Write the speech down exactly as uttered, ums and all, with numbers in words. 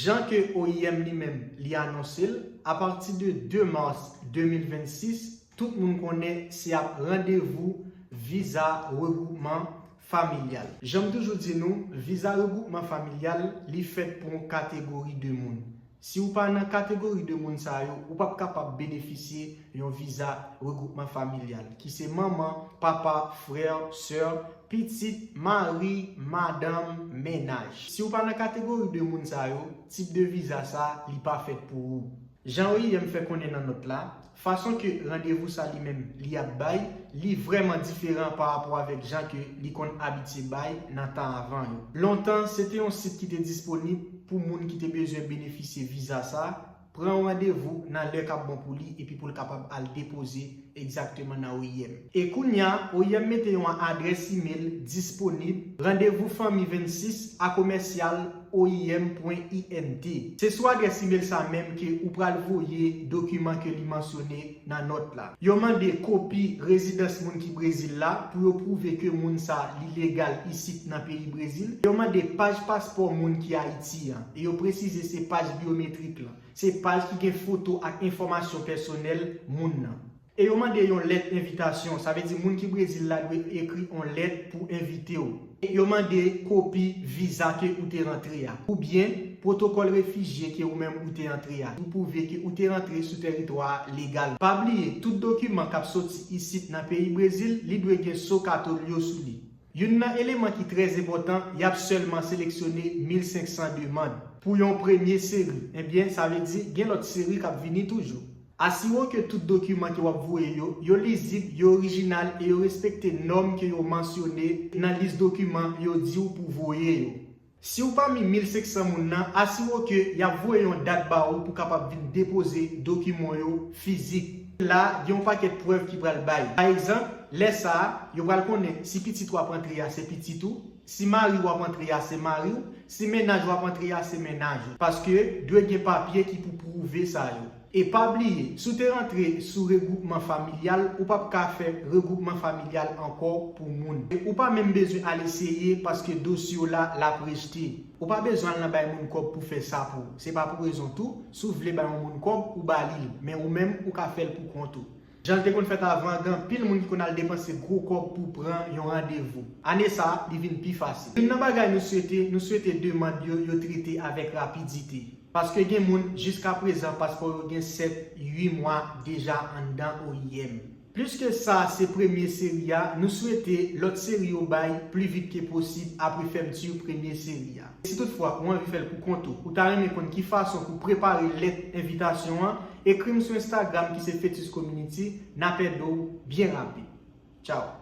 Jan ke O I M li menm li anonse l, apati de de mas de mil vennsis, tout moun konnen se ap randevou viza regwoupman familyal. Jan m toujou di nou, viza regwoupman familyal li fèt pou yon kategori de moun. Si w pa nan kategori de moun sa yo, ou p ap kapab benefisye yon viza regwoupman familyal, ki se manman, papa, frè, sè, pitit, mari, madanm, mennaj. Si w pa nan kategori de moun sa yo, tip de viza sa, li pa fèt pou ou. Jan O I M fè konnen nan nòt la, fason ke randevou sa li menm li ap bay, li vrèman diferan pa rapò avèk jan ke li konn abitye bay nan tan avan yo. Lontan, se te yon sit ki te disponib pou moun ki te bezwen benefisye viza sa, pran yon randevou nan lè k ap bon pou li epi pou l kapab al depoze egzakteman nan O I M. E kounye a, O I M mete yon adrès imèl disponib, randevou fanmi vennsis a komèsyal O I M pwen I N T. Se sou adrès imèl sa menm ke ou pral voye dokiman ke li mansyone nan nòt la. Yo mande kopi rezidans moun ki Brezil la pou yo pwouve ke moun sa li legal isit nan peyi Brezil. Yo mande paj paspò moun ki Ayiti an. E yo presize se paj byometrik lan. Se paj ki gen foto ak enfòmasyon pèsonèl moun nan. E yo mande yon lèt envitasyon. Sa vle di moun ki Brezil la dwe ekri yon lèt pou envite w. E yo mande kopi viza ke ou te rantre a. Oubyen pwotokòl refijye ke ou menm ou te antre a. Pou pwouve ke ou te rantre sou tèritwa a legal. Pa bliye, tout dokiman k ap soti isit nan peyi Brezil, li dwe gen so katol yo sou li. Youn nan eleman ki trè enpòtan, y ap sèlman seleksyone mil senk san demann pou yon premye seri. Ebyen, sa vle di gen lòt seri k ap vini toujou. Asire w ke tout dokiman ke w ap voye yo, yo lizib, yo orijinal e yo respekte nòm ke yo mansyone nan lis dokiman yo di w pou voye yo. Si w pami mil senk san moun nan, asire w ke y ap voye yon dat ba ou pou kapab vin depoze dokiman yo fizik. La, gen yon pakèt prèv ki pral bay. Pa egzanp, lè sa a, yo pral konnen si pitit w ap antre a se pitit ou, si mari w ap antre a se mari w, si mennaj w ap antre a se mennaj ou. Paske dwe gen papye ki pou pwouve sa yo. E pa bliye, si w te rantre sou regwoupman familyal, ou p ap ka fè regwoupman familyal ankò pou moun. E ou pa menm bezwen al eseye paske dosye w la l ap rejte. Ou pa bezwen al nan bay moun kòb pou fè sa pou ou. Se pa pou rezon tou, si w vle bay yon moun kòb, ou ba li l, men ou menm, ou ka fè l pou kont ou. Jan l te konn fèt avan, gen anpil moun ki konn al depanse gwo kòb pou pran yon randevou. Ane sa a, li vin pi fasil. Youn nan bagay nou swete, nou swete demann yo, yo trete avèk rapidite. Paske gen moun, jiskaprezan, paspò yo gen sèt, uit mwa deja anndan O I M. Plis ke sa, se premye seri a, nou swete lòt seri yo bay pli vit ke posib apre fèmti premye seri a. Si toutfwa ou anvi fè l pou kont ou, ou ta renmen konn ki fason pou prepare lèt envitasyon an, ekri m sou Instagram ki se Fetus Community, n ap ede w byen rapid. Tchaw!